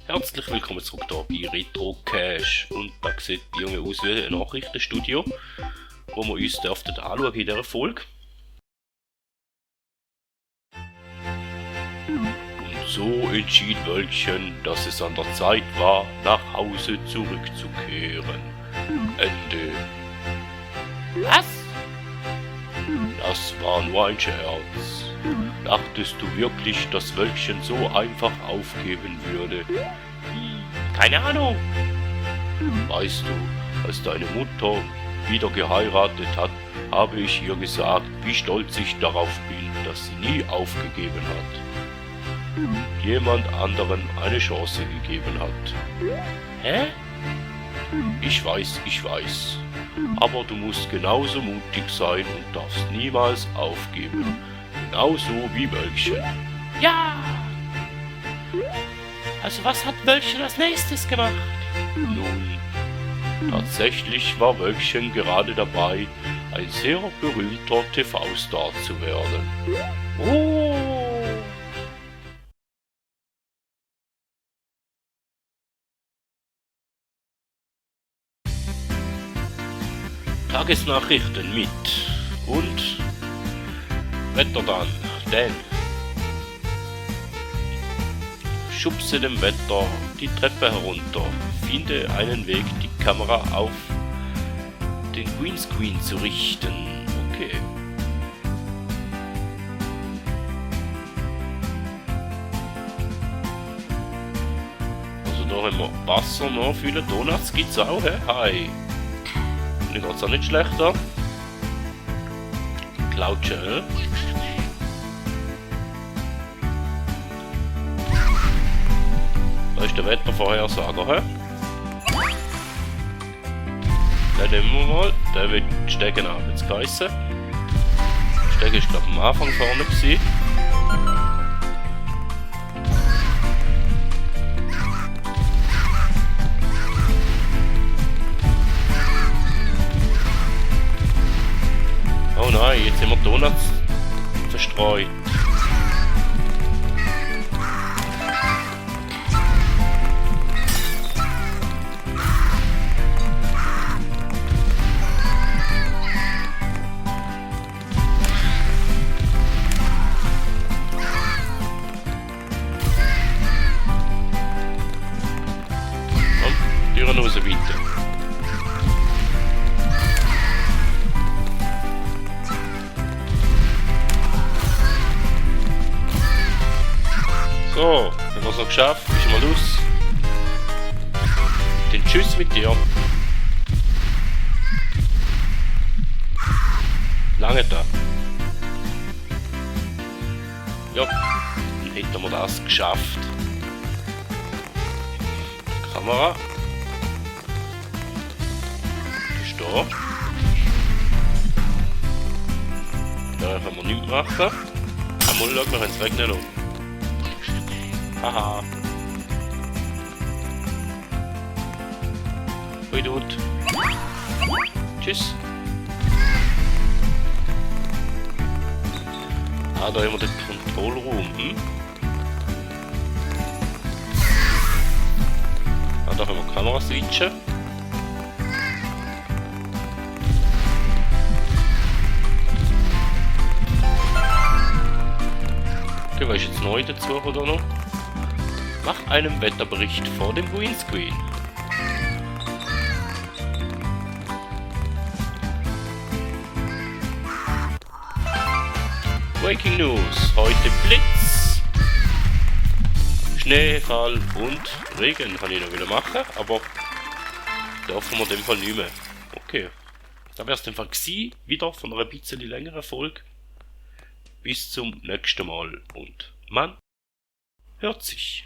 Herzlich willkommen zurück hier bei Retro Cash. Und da sieht die Junge aus wie ein Nachrichtenstudio, wo wir uns dürften anschauen in dieser Folge. Und so entschied Wölkchen, dass es an der Zeit war, nach Hause zurückzukehren. Ende. Was? Das war nur ein Scherz. Dachtest du wirklich, dass Wölkchen so einfach aufgeben würde? Keine Ahnung. Weißt du, als deine Mutter wieder geheiratet hat, habe ich ihr gesagt, wie stolz ich darauf bin, dass sie nie aufgegeben hat. Jemand anderen eine Chance gegeben hat. Hä? Ich weiß. Aber du musst genauso mutig sein und darfst niemals aufgeben. Genauso wie Wölkchen. Ja. Also was hat Wölkchen als nächstes gemacht? Nun, tatsächlich war Wölkchen gerade dabei, ein sehr berühmter TV-Star zu werden. Oh. Tagesnachrichten mit und Wetter dann, denn schubse dem Wetter die Treppe herunter, finde einen Weg, die Kamera auf den Greenscreen zu richten. Okay. Also da haben wir Wasser nachfüllen, Donuts gibt's auch, hä? Hi. Mir geht's auch nicht schlechter. Cloud Gel. Da ist der Wettervorhersager, hä? Den nehmen wir mal. Der wird Stegen ab jetzt geheissen. Stegen ist glaube ich am Anfang vorne gewesen. Oh nein, jetzt haben wir Donuts verstreut. Komm, Türen raus bitte. So, wenn wir es noch geschafft, ist mal los. Den Tschüss mit dir. Lange da. Ja, dann hätten wir das geschafft. Kamera. Ist da. Da können wir nichts machen. Einmal schauen wir ins Wegnehmen. Haha. Hui Dude. Tschüss. Ah, da haben wir den Kontrollraum. Ah, da haben wir Kamera switchen. Okay, was ist jetzt neu dazu oder noch? Mach einen Wetterbericht vor dem Greenscreen. Breaking News. Heute Blitz, Schneefall und Regen kann ich noch wieder machen, aber dürfen wir in dem Fall nicht mehr. Okay. Da wäre es in dem Fall gewesen, wieder von einer bisschen längeren Folge. Bis zum nächsten Mal und man hört sich.